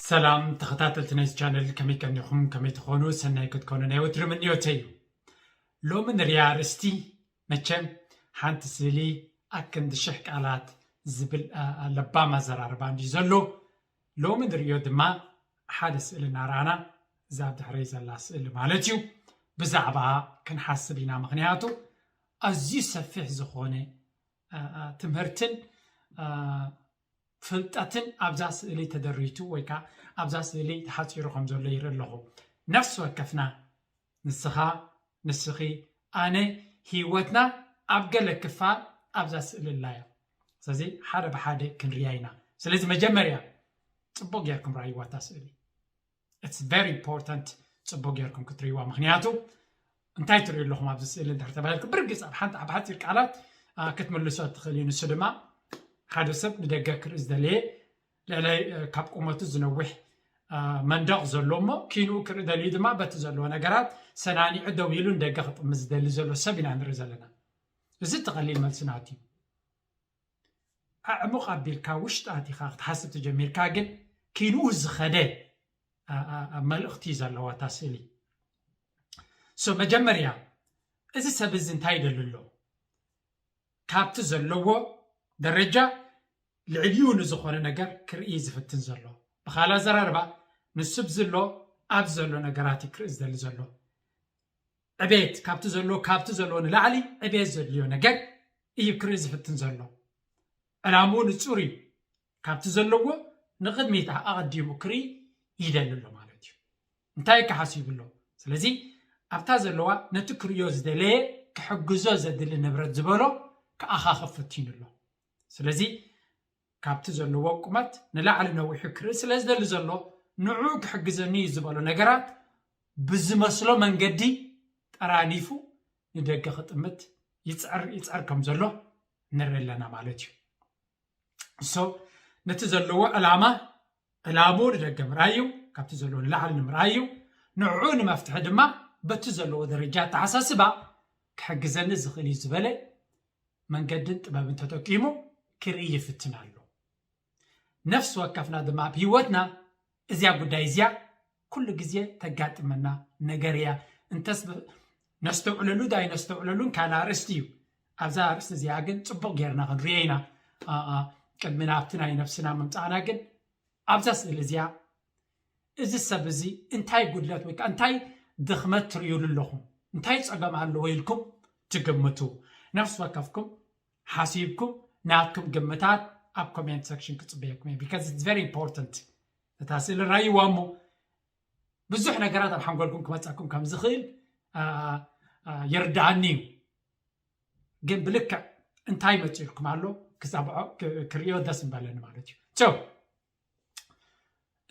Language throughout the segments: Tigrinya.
ሰላም ተኸታተልቲ ናይዚ ቻነል፣ ከመይ ቀኒኹም? ከመይ ትኾኑ? ሰናይ ክትኮኑ ናይ ወትሪ ምንዮተይ እዩ። ሎሚ ንሪኣ ኣርእስቲ መቸም ሓንቲ ስእሊ ኣክንዲ ሽሕ ቃላት ዝብል፣ ኣ፣ ኣ፣ ለባም ኣዘራርባ እንድዩ ዘሎ። ሎሚ ንርእዮ ድማ ሓደ ስእሊ እናረኣና፣ እዛ ኣብ ድሕረይ ዘላ ስእሊ ማለት እዩ፣ ብዛዕባ ክንሓስብ ኢና። ምኽንያቱ ኣዝዩ ሰፊሕ ዝኾነ፣ ኣ፣ ኣ፣ ትምህርትን፣ ኣ፣ ፍልጠትን ኣብዛ ስእሊ ተደሪቱ ወይ ከዓ ኣብዛ ስእሊ ተሓፂሩ ከም ዘሎ ይርኢ ኣለኹ። ነፍሲ ወከፍና፣ ንስኻ፣ ንስኺ፣ ኣነ፣ ህይወትና ኣብ ገለ ክፋል ኣብዛ ስእሊ ኣላ እያ። ስለዚ ሓደ ብሓደ ክንሪኣ ኢና። ስለዚ መጀመርያ ፅቡቅ ጌርኩም ራእይዋ እታ ስእሊ። It's very important ፅቡቅ ጌርኩም ክትርእይዋ። ምኽንያቱ እንታይ ትርእዩ ኣለኹም ኣብዚ ስእሊ እንድሕር ተባሂልኩም፣ ብርግፅ ኣብ ሓንቲ፣ ኣብ ሓፂር ቃላት፣ ኣ፣ ክትምልሶ ትኽእል እዩ። ንሱ ድማ ሓደ ሰብ ንደገ ክርኢ ዝደለየ፣ ልዕለይ፣ እ፣ ካብ ቁመቱ ዝነውሕ፣ እ፣ መንደቕ ዘሎ እሞ ኪንኡ ክርኢ ደልዩ ድማ በቲ ዘለዎ ነገራት ሰናኒዑ ደው ኢሉ ንደገ ክጥምት ዝደሊ ዘሎ ሰብ ኢና ንርኢ ዘለና። እዚ እቲ ቀሊል መልሲ ናቱ እዩ። ኣዕሙቕ ኣቢልካ ውሽጢ ኣቲኻ ክትሓስብ ተጀሚርካ ግን ኪንኡ ዝኸደ፣ እ፣ እ፣ እ፣ መልእኽቲ እዩ ዘለዋ እታ ስእሊ። So መጀመርያ እዚ ሰብ እዚ እንታይ ይደሊ ኣሎ? ካብቲ ዘለዎ ደረጃ ልዕሊኡ ንዝኾነ ነገር ክርኢ ዝፍትን ዘሎ። ብኻልእ ኣዘራርባ ንሱ ብዝሎ ኣብ ዘሎ ነገራት እዩ ክርኢ ዝደሊ ዘሎ። ዕቤት ካብቲ ዘለዎ፣ ካብቲ ዘለዎ ንላዕሊ ዕቤት ዘድልዮ ነገር እዩ ክርኢ ዝፍትን ዘሎ። ዕላምኡ ንጹር እዩ። ካብቲ ዘለዎ ንቕድሚት ኣቐዲሙ ክርኢ ይደሊ ኣሎ ማለት እዩ። እንታይ እዩ ክሓስብ ኣሎ? ስለዚ ኣብታ ዘለዋ ነቲ ክርእዮ ዝደለየ ክሕግዞ ዘድሊ ንብረት ዝበሎ ክኣኻኽብ ፈቲኑ ኣሎ። ስለዚ ካብቲ ዘለዎ ቁመት ንላዕሊ ነዊሑ ክርኢ ስለ ዝደሊ ዘሎ ንዕኡ ክሕግዘኒ እዩ ዝበሎ ነገራት ብዝመስሎ መንገዲ ጠራኒፉ ንደገ ክጥምት ይጽዕር፣ ይጽዕር ከም ዘሎ ንርኢ ኣለና ማለት እዩ። So ነቲ ዘለዎ ዕላማ፣ ዕላምኡ ንደገ ምርኣይ እዩ፣ ካብቲ ዘለዎ ንላዕሊ ንምርኣይ እዩ። ንዕኡ ንመፍትሒ ድማ በቲ ዘለዎ ደረጃ ኣተሓሳስባ ክሕግዘኒ ዝኽእል እዩ ዝበለ መንገድን ጥበብን ተጠቂሙ ክርኢ ይፍትን ኣሎ። ነፍሲ ወከፍና ድማ ኣብ ህይወትና እዚኣ ጉዳይ እዚኣ ኩሉ ግዜ ተጋጥመና ነገር እያ። እንተስ ብ-፣ ነስተውዕለሉ ዶ ኣይነስተውዕለሉን ካልእ ኣርእስቲ እዩ። ኣብዛ ኣርእስቲ እዚኣ ግን ጽቡቕ ጌርና ክንርእዮ ኢና። ኣ፣ ኣ፣ ቅድሚ ናብቲ ናይ ነፍስና ምምጻእና ግን ኣብዛ ስእሊ እዚኣ እዚ ሰብ እዚ እንታይ ጉድለት ወይ ከዓ እንታይ ድኽመት ትርእዩሉ ኣለኹም? እንታይ ጸገም ኣለዎ ኢልኩም ትግምቱ? ነፍሲ ወከፍኩም ሓሲብኩም ናትኩም ግምታት ኣብ ኮሜንት ሰክሽን ክጽበየኩም እየ። Because it's very important። እታ ስእሊ ራእይዋ እሞ ብዙሕ ነገራት ኣብ ሓንጎልኩም ክመጻኩም ከም ዝኽእል፣ ኣ፣ ኣ፣ ይርድኣኒ እዩ። ግን ብልክዕ እንታይ መጺኡልኩም ኣሎ ክጸብዖ፣ ክ-፣ ክርእዮ ደስ ምበለኒ ማለት እዩ። So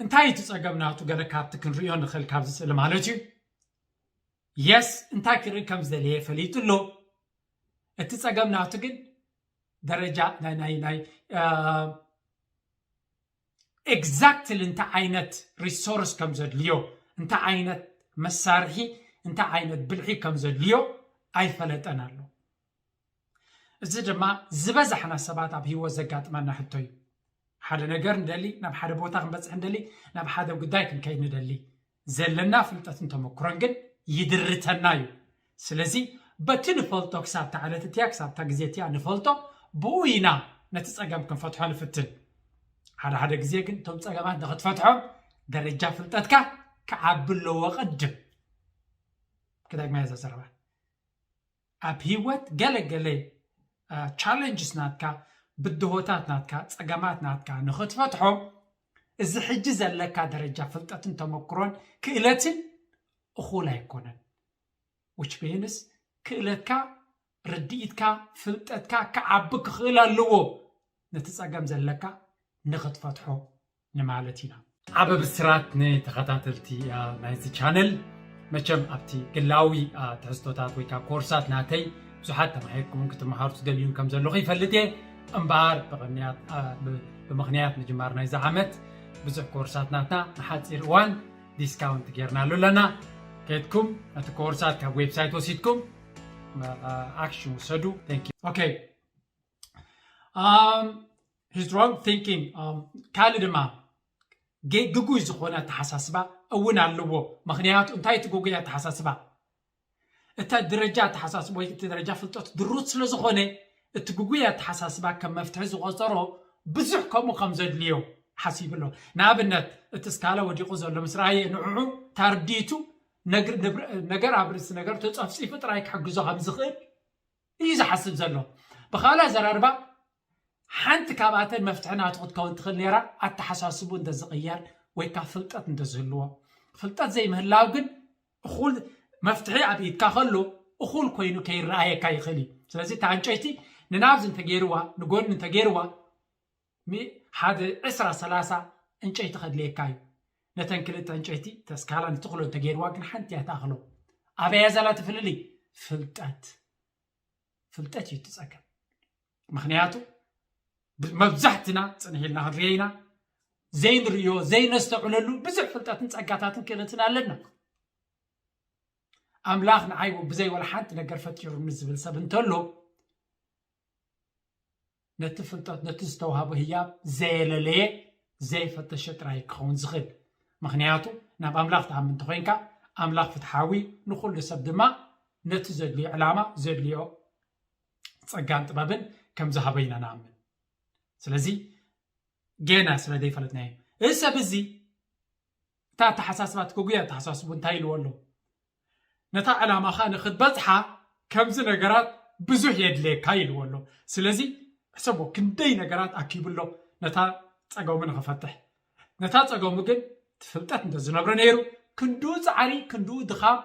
እንታይ እቲ ጸገም ናቱ? ገለ ካብቲ ክንርእዮ ንኽእል ካብዚ ስእሊ ማለት እዩ። የስ እንታይ ክርኢ ከም ዝደለየ ፈሊጡ ኣሎ። እቲ ጸገም ናቱ ግን ደረጃ ናይ፣ ናይ፣ ናይ፣ እ፣ ኤግዛክትሊ እንታይ ዓይነት ሪሶርስ ከም ዘድልዮ፣ እንታይ ዓይነት መሳርሒ፣ እንታይ ዓይነት ብልሒ ከም ዘድልዮ ኣይፈለጠን ኣሎ። እዚ ድማ ዝበዛሕና ሰባት ኣብ ህይወት ዘጋጥመና ሕቶ እዩ። ሓደ ነገር ንደሊ፣ ናብ ሓደ ቦታ ክንበጽሕ ንደሊ፣ ናብ ሓደ ጉዳይ ክንከይድ ንደሊ። ዘለና ፍልጠትን ተመክሮን ግን ይድርተና እዩ። ስለዚ በቲ ንፈልጦ ክሳብ እታ ዕለት እቲኣ፣ ክሳብ እታ ግዜ እቲኣ ንፈልጦ፣ ብኡ ኢና ነቲ ጸገም ክንፈትሖ ንፍትን። ሓደ ሓደ ግዜ ግን እቶም ጸገማት ንኽትፈትሖም ደረጃ ፍልጠትካ ክዓቢ ኣለዎ ቅድም። ክደግማ እየ እዛ ዘረባ። ኣብ ህይወት ገለ ገለ፣ አ፣ ቻለንጅስ ናትካ፣ ብድሆታት ናትካ፣ ጸገማት ናትካ ንኽትፈትሖም፣ እዚ ሕጂ ዘለካ ደረጃ ፍልጠትን ተመክሮን ክእለትን እኹል ኣይኮነን። Which means ክእለትካ፣ ርድኢትካ፣ ፍልጠትካ ክዓቢ ክኽእል ኣለዎ፣ ነቲ ጸገም ዘለካ ንኽትፈትሖ ንማለት ኢና። ዓቢ ብስራት ንተኸታተልቲ፣ አ፣ ናይዚ ቻነል። መቸም ኣብቲ ግላዊ፣ አ፣ ትሕዝቶታት ወይ ከዓ ኮርሳት ናተይ ብዙሓት ተማሂርኩምን ክትመሃሩ ትደልዩን ከም ዘለኹ ይፈልጥ እየ። እምበኣር ብቕንያት፣ አ፣ ብ-፣ ብምኽንያት ምጅማር ናይዚ ዓመት ብዙሕ ኮርሳት ናትና ንሓፂር እዋን ዲስካውንት ጌርናሉ ኣለና። ከድኩም ነቲ ኮርሳት ካብ ዌብሳይት ወሲድኩም ኣክሽን ውሰዱ። ኦኬ፣ he's wrong thinking። ካልእ ድማ ግጉይ ዝኾነ ኣተሓሳስባ እውን ኣለዎ። ምክንያቱ እንታይ እቲ ግጉይ ኣተሓሳስባ? እቲ ደረጃ ኣተሓሳስባ ወይ እቲ ደረጃ ፍልጠት ድሩት ስለ ዝኾነ፣ እቲ ግጉይ ኣተሓሳስባ ከም መፍትሒ ዝቆፀሮ ብዙሕ ከምኡ ከም ዘድልዮ ሓሲቡ ኣሎ። ንኣብነት እቲ ስካላ ወዲቑ ዘሎ ምስ ረኣየ ንዕዑ ታርዲቱ ነገር ኣብ ርእሲ ነገር ተፀፍፂፉ ጥራይ ክሕግዞ ከም ዝኽእል እዩ ዝሓስብ ዘሎ። ብኻልእ ኣዘራርባ ሓንቲ ካብኣተን መፍትሒ ናቱ ክትከውን ትኽእል ነይራ ኣተሓሳስቡ እንተዝቕየር ወይ ከዓ ፍልጠት እንተዝህልዎ። ፍልጠት ዘይምህላው ግን እኹል መፍትሒ ኣብ ኢድካ ከሎ እኹል ኮይኑ ከይረኣየካ ይኽእል እዩ። ስለዚ እታ ዕንጨይቲ ንናብዚ እንተገይርዋ ንጎኒ እንተገይርዋ ሓደ ዕስራ ሰላሳ ዕንጨይቲ ከድልየካ እዩ። ነተን ክልተ ዕንጨይቲ ተስካላ ንትኽሎ እንተገይርዋ ግን ሓንቲ እያ ትኣኽሎ። ኣበያ ዘላ ትፍልልይ? ፍልጠት ፍልጠት እዩ ትፀገም። ምክንያቱ መብዛሕትና ፅንሕ ኢልና ክንሪኦ ኢና። ዘይንርእዮ ዘይነስተውዕለሉ ብዙሕ ፍልጠትን ፀጋታትን ክእለትን ኣለና። ኣምላኽ ንዓይ ብዘይ ወላ ሓንቲ ነገር ፈጢሩኒ ዝብል ሰብ እንተሎ ነቲ ፍልጠት ነቲ ዝተዋህቦ ህያብ ዘየለለየ ዘይፈተሸ ጥራይ ክኸውን ዝኽእል። ምክንያቱ ናብ ኣምላኽ ትኣምን እንተኮይንካ ኣምላኽ ፍትሓዊ ንኩሉ ሰብ ድማ ነቲ ዘድልዮ ዕላማ ዘድልዮ ፀጋን ጥበብን ከም ዝሃቦ ኢና ንኣምን። ስለዚ ጌና ስለ ዘይፈለጥናዮ እዚ ሰብ እዚ እታ ኣተሓሳስባ ትክጉይ ኣተሓሳስቡ እንታይ ኢልዎ ኣሎ? ነታ ዕላማኻ ንክትበፅሓ ከምዚ ነገራት ብዙሕ የድልየካ ኢልዎ ኣሎ። ስለዚ ሕሰቦ ክንደይ ነገራት ኣኪቡ ኣሎ ነታ ፀገሙ ንክፈትሕ። ነታ ፀገሙ ግን ፍልጠት እንተዝነብሮ ነይሩ ክንድኡ ፃዕሪ ክንድኡ ድኻም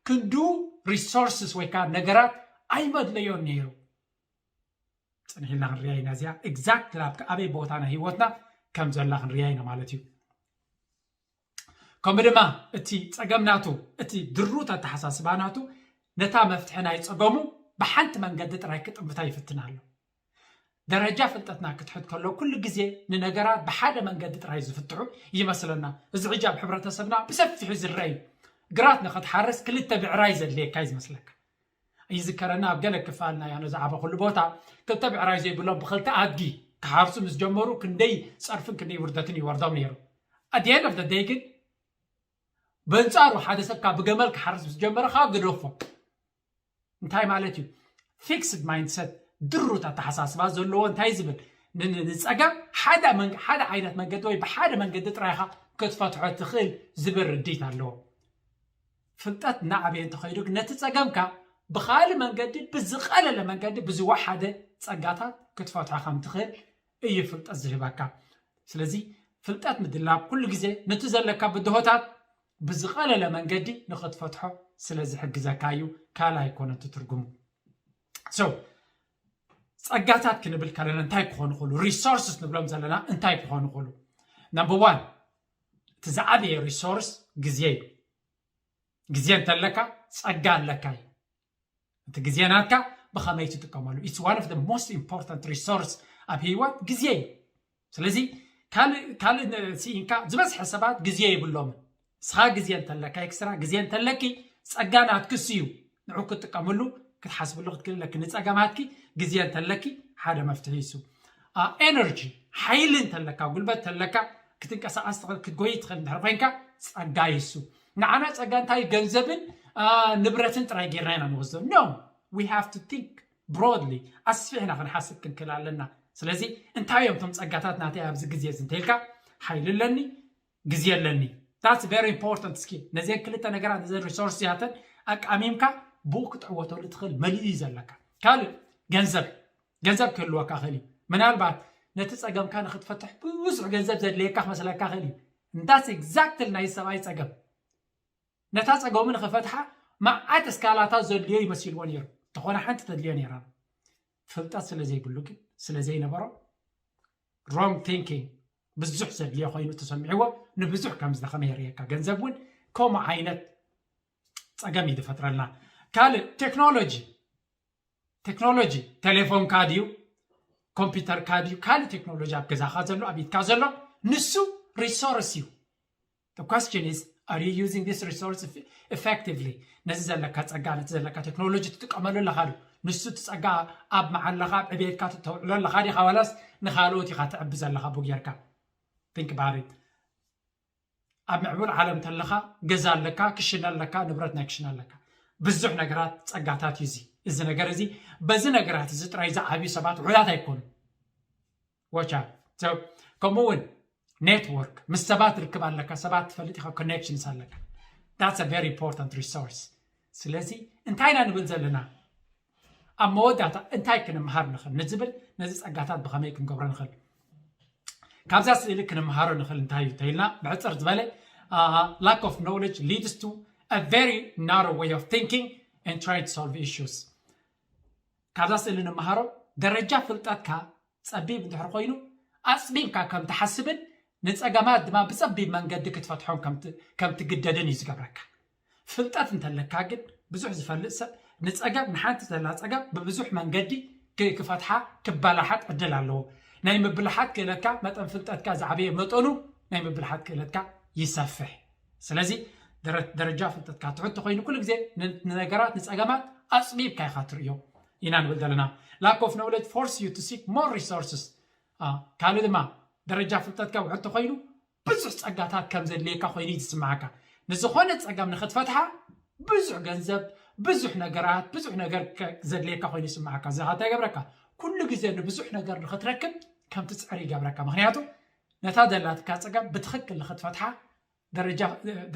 ክንድኡ ሪሶርስስ ወይ ከዓ ነገራት ኣይመድለዮን ነይሩ። ፅንሕ ኢልና ክንሪኣ ኢና እዚኣ ኤግዛክት ኣብ ኣበይ ቦታ ናይ ህይወትና ከም ዘላ ክንሪኣ ኢና ማለት እዩ። ከምኡ ድማ እቲ ፀገም ናቱ እቲ ድሩት ኣተሓሳስባ ናቱ ነታ መፍትሒ ናይ ፀገሙ ብሓንቲ መንገዲ ጥራይ ክጥምታ ይፍትን ኣሎ። ደረጃ ፍልጠትና ክትሕት ከሎ ኩሉ ግዜ ንነገራት ብሓደ መንገዲ ጥራይ ዝፍትሑ ይመስለና። እዚ ሕጂ ኣብ ሕብረተሰብና ብሰፊሑ ዝረአ እዩ። ግራት ንክትሓርስ ክልተ ብዕራይ ዘድልየካ እዩ ዝመስለካ። ይዝከረና ኣብ ገለ ክፋል ናይ ኣነ ዝዓበኹሉ ቦታ ክልተ ብዕራይ ዘይብሎም ብክልተ ኣድጊ ክሓርሱ ምስ ጀመሩ ክንደይ ፀርፍን ክንደይ ውርደትን ይወርዶም ነይሩ። ኣት ኤንድ ኦፍ ደይ ግን በንፃሩ ሓደ ሰብ ካብ ብገመል ክሓርስ ምስ ጀመረ ካብ ግደፎ። እንታይ ማለት እዩ? ፊክስድ ማይንድሰት ድሩት ኣተሓሳስባ ዘለዎ እንታይ ዝብል ንፀገም ሓደ ዓይነት መንገዲ ወይ ብሓደ መንገዲ ጥራይካ ክትፈትሖ ትኽእል ዝብል ርድኢት ኣለዎ። ፍልጠት እናዓበየ እንተኸይዱ ግን ነቲ ፀገምካ ብኻልእ መንገዲ ብዝቐለለ መንገዲ ብዝወሓደ ፀጋታት ክትፈትሖ ከም ትኽእል እዩ ፍልጠት ዝህበካ። ስለዚ ፍልጠት ምድላብ ኩሉ ግዜ ነቲ ዘለካ ብድሆታት ብዝቐለለ መንገዲ ንኽትፈትሖ ስለ ዝሕግዘካ እዩ። ካልእ ኣይኮነን እቲ ትርጉሙ። So ፀጋታት ክንብል ከለና እንታይ ክኾኑ ይኽእሉ? ሪሶርስስ ንብሎም ዘለና እንታይ ክኾኑ ይኽእሉ? ነምበር ዋን እቲ ዝዓበየ ሪሶርስ ግዜ እዩ። ግዜ እንተለካ ፀጋ ኣለካ እዩ። እቲ ግዜ ናትካ ብኸመይ ትጥቀመሉ? It's one of the most important resource ኣብ ህይወት ግዜ እዩ። ስለዚ ካልእ ካልእ ስኢንካ ዝበዝሐ ሰባት ግዜ የብሎምን። ንስኻ ግዜ እንተለካ ኤክስትራ ግዜ እንተለኪ ፀጋ ናትክስ እዩ። ንዑ ክትጥቀምሉ ክትሓስብሉ ክትክእል ኣለኪ። ንፀገማትኪ ግዜ እንተለኪ ሓደ መፍትሒ ይሱ። ኤነርጂ ሓይሊ እንተለካ ጉልበት እንተለካ ክትንቀሳቐስ ትኽእል ክትጎይ ትኽእል እንድሕር ኮይንካ ፀጋ ይሱ። ንዓና ፀጋ እንታይ ገንዘብን ንብረትን ጥራይ ጌርና ኢና ንወስዶ። No, we have to think broadly። ኣስፊሕና ክንሓስብ ክንክእል ኣለና። ስለዚ እንታይ እዮም እቶም ፀጋታት ናተይ ኣብዚ ግዜ እዚ እንተኢልካ ሓይሊ ኣለኒ ግዜ ኣለኒ። That's very important skill። ነዚአን ክልተ ነገራት ነዘን ሪሶርስ ያተን ኣቃሚምካ ብኡ ክትዕወተሉ ትኽእል መሊኡ እዩ ዘለካ። ካልእ ገንዘብ ገንዘብ ክህልወካ ክእል እዩ። ምናልባት ነቲ ፀገምካ ንክትፈትሕ ብዙሕ ገንዘብ ዘድልየካ ክመስለካ ክእል እዩ። That's exactly ናይ ሰብኣይ ፀገም። ነታ ፀገሙ ንክፈትሓ መዓት እስካላታት ዘድልዮ ይመሲልዎ ነይሩ። እንተኾነ ሓንቲ ተድልዮ ነይራ። ፍልጠት ስለ ዘይብሉ ግን ስለ ዘይነበሮ ሮንግ ቲንኪንግ ብዙሕ ዘድልዮ ኮይኑ ተሰሚዕዎ ንብዙሕ ከም ዝደኸመ የርእየካ። ገንዘብ እውን ከምኡ ዓይነት ፀገም እዩ ዝፈጥረልና። ካልእ ቴክኖሎጂ ቴክኖሎጂ ቴሌፎንካ ድዩ ኮምፒውተርካ ድዩ ካልእ ቴክኖሎጂ ኣብ ገዛኻ ዘሎ ኣብ ኢድካ ዘሎ ንሱ resource እዩ። The question is, are you using this resource effectively? ነዚ ዘለካ ጸጋ፣ ነቲ ዘለካ ቴክኖሎጂ ትጥቀመሉ ኣለኻ ዶ? ንሱ እቲ ጸጋ ኣብ መዓለኻ፣ ኣብ ዕቤትካ ተውዕሎ ኣለኻ ዲኻ፣ ዋላስ ንኻልኦት ኢኻ ትዕቢ ዘለኻ ብኡ ጌርካ? Think about it። ኣብ ምዕቡል ዓለም ተለኻ፣ ገዛ ኣለካ፣ ክሽነ ኣለካ፣ ንብረት ናይ ክሽነ ኣለካ። ብዙሕ ነገራት ጸጋታት እዩ እዚ። እዚ ነገር እዚ፣ በዚ ነገራት እዚ ጥራይ ዝዓብዩ ሰባት ውሑዳት ኣይኮኑን። ወቻ ከምኡ እውን ኔትወርክ፣ ምስ ሰባት ርክብ ኣለካ፣ ሰባት ትፈልጥ ኢኻ፣ ኮኔክሽንስ ኣለካ። That's a very important resource። ስለዚ እንታይ ኢና ንብል ዘለና? ኣብ መወዳእታ እንታይ ክንምሃር ንኽእል ንዝብል፣ ነዚ ጸጋታት ብኸመይ ክንገብሮ ንኽእል? ካብዛ ስእሊ ክንምሃሮ ንኽእል እንታይ እዩ ተይልና፣ ብሕፅር ዝበለ, lack of knowledge leads to a very narrow way of thinking and trying to solve issues። ካብዛ ስእሊ ንምሃሮ፣ ደረጃ ፍልጠትካ ጸቢብ እንድሕር ኮይኑ፣ ኣጽቢብካ ከም ትሓስብን ንጸገማት ድማ ብጸቢብ መንገዲ ክትፈትሖም ከም ት-፣ ከም ትግደድን እዩ ዝገብረካ። ፍልጠት እንተለካ ግን፣ ብዙሕ ዝፈልጥ ሰብ ንጸገም፣ ንሓንቲ ዘላ ጸገም ብብዙሕ መንገዲ ክ-፣ ክፈትሓ፣ ክበላሓት ዕድል ኣለዎ። ናይ ምብልሓት ክእለትካ፣ መጠን ፍልጠትካ ዝዓበየ መጠኑ ናይ ምብልሓት ክእለትካ ይሰፍሕ። ስለዚ ደረ-፣ ደረጃ ፍልጠትካ ትሑት ተኾይኑ፣ ኩሉ ግዜ ን-፣ ንነገራት፣ ንጸገማት ኣጽቢብካ ኢኻ ትርእዮ ኢና ንብል ዘለና። Lack of knowledge force you to seek more resources። አ፣ ካልእ ድማ ደረጃ ፍልጠትካ ውሑድ ተኾይኑ፣ ብዙሕ ጸጋታት ከም ዘድልየካ ኮይኑ እዩ ዝስምዓካ። ንዝኾነ ጸገም ንኽትፈትሓ ብዙሕ ገንዘብ፣ ብዙሕ ነገራት፣ ብዙሕ ነገር ከ-፣ ዘድልየካ ኮይኑ ይስምዓካ። እዚ ኸኣ እንታይ ይገብረካ? ኩሉ ግዜ ንብዙሕ ነገር ንኽትረክብ ከም ትጽዕር ይገብረካ። ምኽንያቱ ነታ ዘላትካ ጸገም ብትኽክል ንኽትፈትሓ ደረጃ፣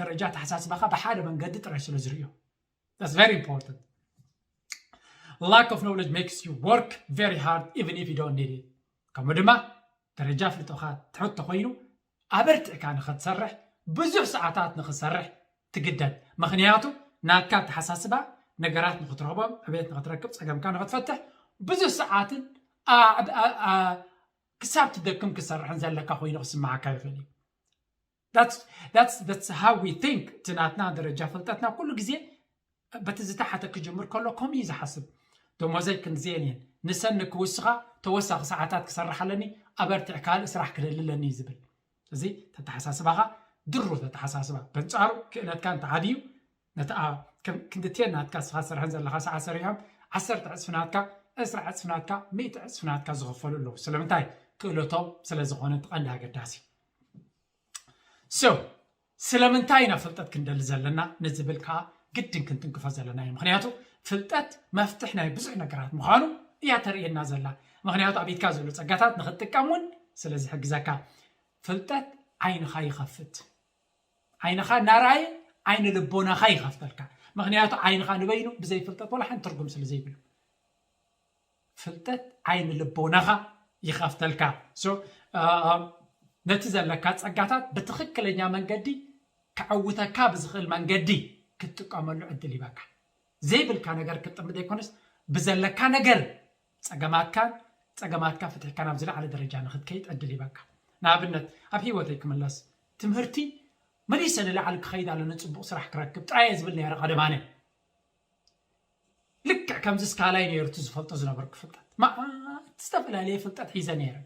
ደረጃ ኣተሓሳስባኻ ብሓደ መንገዲ ጥራይ ስለ ዝርእዮ። That's very important. Lack of knowledge makes you work very hard even if you don't need it. ከምኡ ድማ ደረጃ ፍልጠትካ ትሑት ተኾይኑ፣ ኣበርቲዕካ ንኽትሰርሕ፣ ብዙሕ ሰዓታት ንኽትሰርሕ ትግደድ። ምኽንያቱ ናትካ ኣተሓሳስባ፣ ነገራት ንኽትረኽቦም፣ ዕቤት ንኽትረክብ፣ ጸገምካ ንኽትፈትሕ ብዙሕ ሰዓትን ኣ-፣ ኣ-፣ ኣ-፣ ክሳብ ትደክም ክሰርሕን ዘለካ ኮይኑ ክስምዓካ ይኽእል እዩ። That's, that's, that's how we think። እቲ ናትና ደረጃ ፍልጠትና ኩሉ ግዜ በቲ ዝተሓተ ክጅምር ከሎ ከምኡ እዩ ዝሓስብ። ደሞዘይ ክንድዚ እየን እየን፣ ንሰኒ ክውስኻ ተወሳኺ ሰዓታት ክሰርሕ ኣለኒ፣ ኣበርቲዕ ካልእ ስራሕ ክደሊ ኣለኒ እዩ ዝብል። እዚ ተተሓሳስባኻ ድሩት ኣተሓሳስባ። በንጻሩ ክእለትካ እንተዓብዩ፣ ነቲ ኣ-፣ ከም ክንድትየን ናትካ ንስኻ ትሰርሐን ዘለኻ ሰዓት ሰሪሖም፣ ዓሰርተ ዕጽፊ ናትካ፣ ዕስራ ዕጽፊ ናትካ፣ ሚእቲ ዕጽፊ ናትካ ዝኽፈሉ ኣለዉ። ስለምንታይ? ክእለቶም ስለ ዝኾነ እቲ ቀንዲ ኣገዳሲ። So፣ ስለምንታይ ኢና ፍልጠት ክንደሊ ዘለና ንዝብል ከኣ ግድን ክንትንክፎ ዘለና እዩ። ምኽንያቱ ፍልጠት መፍትሕ ናይ ብዙሕ ነገራት ምዃኑ እያ ተርእየና ዘላ። ምኽንያቱ ኣብ ኢድካ ዘሎ ጸጋታት ንኽትጥቀም እውን ስለ ዝሕግዘካ። ፍልጠት ዓይንኻ ይኸፍት። ዓይንኻ እናረኣየ ዓይኒ ልቦናኻ ይኸፍተልካ። ምኽንያቱ ዓይንኻ ንበይኑ ብዘይ ፍልጠት ወላ ሓንቲ ትርጉም ስለ ዘይብሉ። ፍልጠት ዓይኒ ልቦናኻ ይኸፍተልካ። So፣ አ፣ ነቲ ዘለካ ጸጋታት ብትኽክለኛ መንገዲ ከዐውተካ ብዝኽእል መንገዲ ክትጥቀመሉ ዕድል ይበካ። ዘይብልካ ነገር ክትጥምት ዘይኮነስ፣ ብዘለካ ነገር ጸገማትካን ጸገማትካ ፍትሕካ ናብ ዝለዓለ ደረጃ ንኽትከይድ ዕድል ይበካ። ንኣብነት፣ ኣብ ህይወተይ ክምለስ፣ ትምህርቲ መሊሰ ንላዕሊ ክኸይድ ኣለኒ፣ ጽቡቕ ስራሕ ክረክብ ጥራይ እየ ዝብል ነይረ ቀደማነ። ልክዕ ከምዚ ስካላይ ነይሩ እቲ ዝፈልጦ ዝነበርኩ ፍልጠት። መዓት ዝተፈላለየ ፍልጠት ሒዘ ነይረ።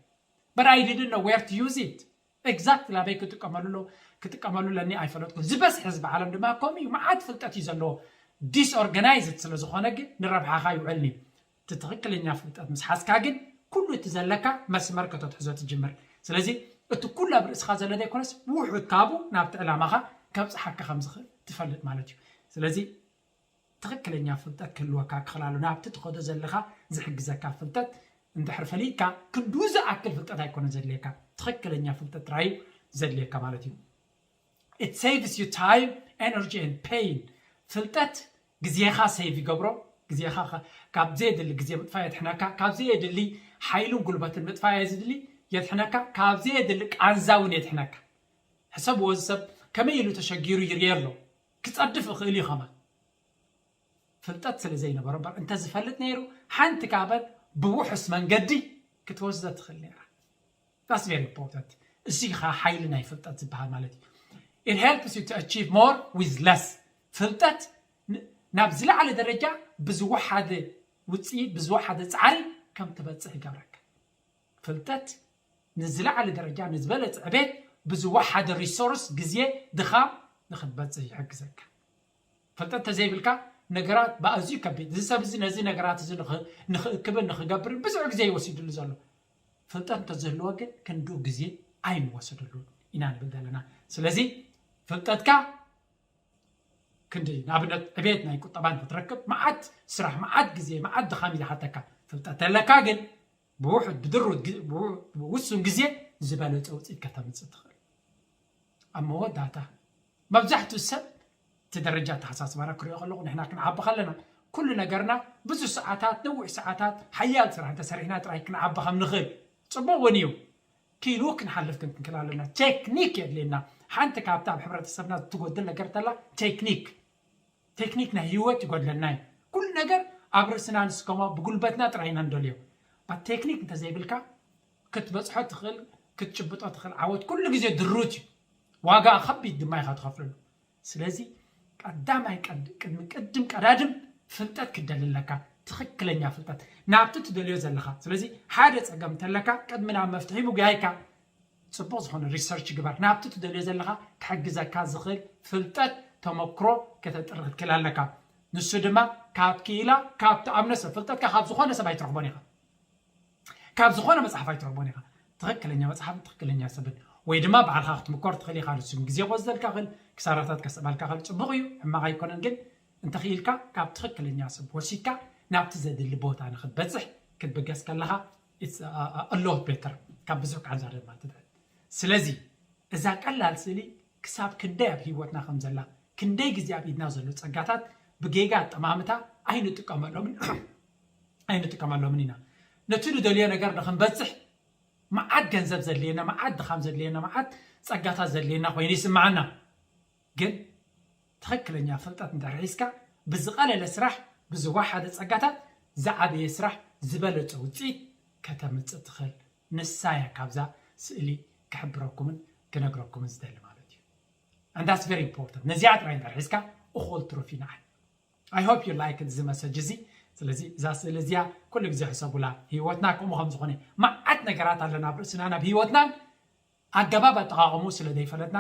But I didn't know where to use it። Exactly ኣበይ ክጥቀመሉ ኣሎ-፣ ክጥቀመሉ ኣለኒ ኣይፈለጥኩን። ዝበዝሕ ህዝቢ ዓለም ድማ ከምኡ እዩ። መዓት ፍልጠት እዩ ዘለዎ። ዲስኦርጋናይዝድ ስለ ዝኾነ ግን ንረብሓኻ ይውዕልኒ። እቲ ትኽክለኛ ፍልጠት ምስ ሓዝካ ግን ኩሉ እቲ ዘለካ መስመር ከተትሕዞ ትጅምር። ስለዚ እቲ ኩሉ ኣብ ርእስኻ ዘሎ ዘይኮነስ ውሑድ ካብኡ ናብቲ ዕላማኻ ከብጽሓካ ከም ዝኽእል ትፈልጥ ማለት እዩ። ስለዚ ትኽክለኛ ፍልጠት ክህልወካ ክኽእል ኣለዎ። ናብቲ ትኸዶ ዘለኻ ዝሕግዘካ ፍልጠት እንድሕር ፈሊጥካ፣ ክንድኡ ዝኣክል ፍልጠት ኣይኮነን ዘድልየካ፣ ትኽክለኛ ፍልጠት ጥራይ እዩ ዘድልየካ ማለት እዩ። It saves you time, energy and pain። ፍልጠት ግዜኻ ሴቭ ይገብሮ። ግዜኻ ከ-፣ ካብ ዘየድሊ ግዜ ምጥፋእ የድሕነካ። ካብ ዘየድሊ ሓይልን ጉልበትን ምጥፋእ የዝድሊ፣ የድሕነካ። ካብ ዘየድሊ ቃንዛ እውን የድሕነካ። ሕሰብዎ፣ እዚ ሰብ ከመይ ኢሉ ተሸጊሩ ይርየ ኣሎ። ክጸድፍ ይኽእል እዩ ከማን። ፍልጠት ስለ ዘይነበሮ እምበር፣ እንተዝፈልጥ ነይሩ፣ ሓንቲ ካበን ብውሑስ መንገዲ ክትወስዶ ትኽእል ነይራ። That's very important። እዚ ኸዓ ሓይሊ ናይ ፍልጠት ዝበሃል ማለት እዩ። It helps you to achieve more with less። ፍልጠት ን-፣ ናብ ዝለዓለ ደረጃ ብዝወሓደ ውፅኢት፣ ብዝወሓደ ፃዕሪ ከም ትበፅሕ ይገብረካ። ፍልጠት ንዝለዓለ ደረጃ፣ ንዝበለፀ ዕቤት ብዝወሓደ ሪሶርስ፣ ግዜ፣ ድኻም ንክትበፅሕ ይሕግዘካ። ፍልጠት ተዘይብልካ ነገራት ብኣዝዩ ከቢድ፣ እዚ ሰብ እዚ ነዚ ነገራት እዚ ንኽ- ንኽእክብን ንኽገብርን ብዙሕ ግዜ ይወሲድሉ ዘሎ። ፍልጠት እንተዝህልዎ ግን ክንድኡ ግዜ ኣይንወሰደሉ ኢና ንብል ዘለና። ስለዚ ፍልጠትካ ክንዲ ንኣብነት ዕቤት ናይ ቁጠባ ንክትረክብ መዓት ስራሕ፣ መዓት ግዜ፣ መዓት ድኻም እዩ ዝሓተካ። ፍልጠት ተለካ ግን ብውሑድ ብድሩት ግ- ብው- ብውሱን ግዜ ዝበለፀ ውፅኢት ከተምፅእ ትኽእል። ኣብ መወዳእታ መብዛሕትኡ ሰብ እቲ ደረጃ ኣተሓሳስባና ክሪኦ ከለኹ ንሕና ክንዓቢ ከለና ኩሉ ነገርና ብዙሕ ሰዓታት፣ ነዊሕ ሰዓታት፣ ሓያል ስራሕ እንተሰሪሕና ጥራይ ክንዓቢ ከም ንኽእል ፅቡቅ እውን እዩ። ክኢሉ ክንሓልፍ ግን ክንክእል ኣለና። ቴክኒክ የድልየና። ሓንቲ ካብታ ኣብ ሕብረተሰብና ትጎድል ነገር ተላ ቴክኒክ። ቴክኒክ ናይ ህይወት ይጎድለና እዩ። ኩሉ ነገር ኣብ ርእስና ንስከሞ ብጉልበትና ጥራይ ኢና ንደልዮ። ባ ቴክኒክ እንተዘይብልካ ክትበፅሖ ትኽእል ክትጭብጦ ትኽእል ዓወት ኩሉ ግዜ ድሩት እዩ። ዋጋ ከቢድ ድማ ኢኻ ትኸፍለሉ። ስለዚ ቀዳማይ ቀድ- ቅድሚ ቅድም ቀዳድም ፍልጠት ክደሊ ኣለካ። ትኽክለኛ ፍልጠት ናብቲ ትደልዮ ዘለኻ። ስለዚ ሓደ ፀገም እንተለካ ቅድሚ ናብ መፍትሒ ምጉያይካ ፅቡቅ ዝኾነ ሪሰርች ግበር። ናብቲ ትደልዮ ዘለኻ ክሕግዘካ ዝኽእል ፍልጠት፣ ተመክሮ ከተጥሪ ክትክእል ኣለካ። ንሱ ድማ ካብ ክኢላ፣ ካብ ትኣምኖ ሰብ፣ ፍልጠትካ ካብ ዝኾነ ሰብ ኣይትረኽቦን ኢኻ። ካብ ዝኾነ መፅሓፍ ኣይትረኽቦን ኢኻ። ትኽክለኛ መፅሓፍን ትኽክለኛ ሰብን ወይ ድማ ባዕልኻ ክትምኮር ትኽእል ኢኻ። ንሱ ግዜ ክወስደልካ ይኽእል፣ ክሳራታት ከስዕበልካ ይኽእል። ፅቡቕ እዩ፣ ሕማቕ ኣይኮነን። ግን እንተኽኢልካ ካብ ትኽክለኛ ሰብ ወሲድካ ናብቲ ዘድሊ ቦታ ንክትበፅሕ ክትብገስ ከለኻ it's a- a- a lot better ካብ ብዙሕ ቃል ዛረብ ማለት እዩ። ስለዚ እዛ ቀላል ስእሊ ክሳብ ክንደይ ኣብ ህይወትና ከም ዘላ፣ ክንደይ ግዜ ኣብ ኢድና ዘሎ ፀጋታት ብጌጋ ኣጠማምታ ኣይንጥቀመሎምን ኣይንጥቀመሎምን ኢና። ነቲ ንደልዮ ነገር ንክንበፅሕ መዓት ገንዘብ ዘድልየና፣ መዓት ድኻም ዘድልየና፣ መዓት ፀጋታት ዘድልየና ኮይኑ ይስምዓና። ግን ትኽክለኛ ፍልጠት እንድሕር ሒዝካ ብዝቐለለ ስራሕ ብዝወሓደ ፀጋታት ዝዓበየ ስራሕ ዝበለፀ ውፅኢት ከተምፅእ ትኽእል። ንሳ እያ ካብዛ ስእሊ ክሕብረኩምን ክነግረኩምን ዝደሊ ማለት እዩ። And that's very important። ነዚኣ ጥራይ እንድሕር ሒዝካ እኹል ትሩፍ ይንዓል። I hope you like እዚ መሰጅ እዚ። ስለዚ እዛ ስእሊ እዚኣ ኩሉ ግዜ ሕሰቡላ። ህይወትና ከምኡ ከም ዝኾነ መዓት ነገራት ኣለና ኣብ ርእስና ናብ ህይወትናን ኣገባብ ኣጠቓቕሙ ስለ ዘይፈለጥና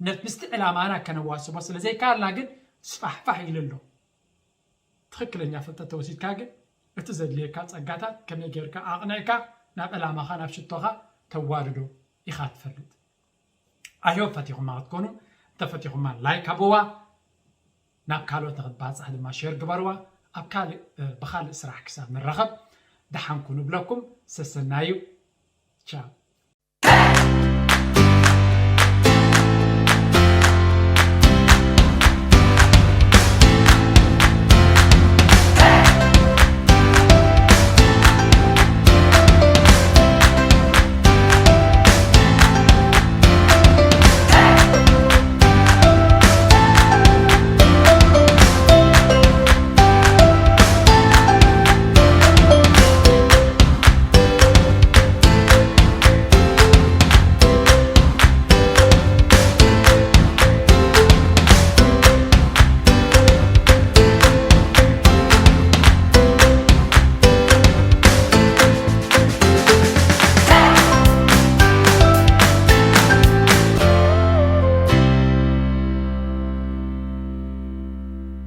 ነት ምስቲ ዕላማና ከነዋስቦ ስለ ዘይከኣልና ግን ስፋሕፋሕ ኢሉ ኣሎ። ትኽክለኛ ፍልጠት ተወሲድካ ግን እቲ ዘድልየካ ፀጋታት ከመይ ጌርካ ኣቕኒዕካ ናብ ዕላማኻ ናብ ሽቶኻ ተዋድዶ ኢኻ ትፈልጥ። ኣዮ ፈቲኹማ ክትኮኑ እንተፈቲኹማ ላይክ ሃብዋ፣ ናብ ካልኦት ንክትባፃሕ ድማ ሼር ግበርዋ። ኣብ ካልእ ብካልእ ስራሕ ክሳብ ንራኸብ ደሓንኩ ንብለኩም። ሰሰናዩ። ቻው።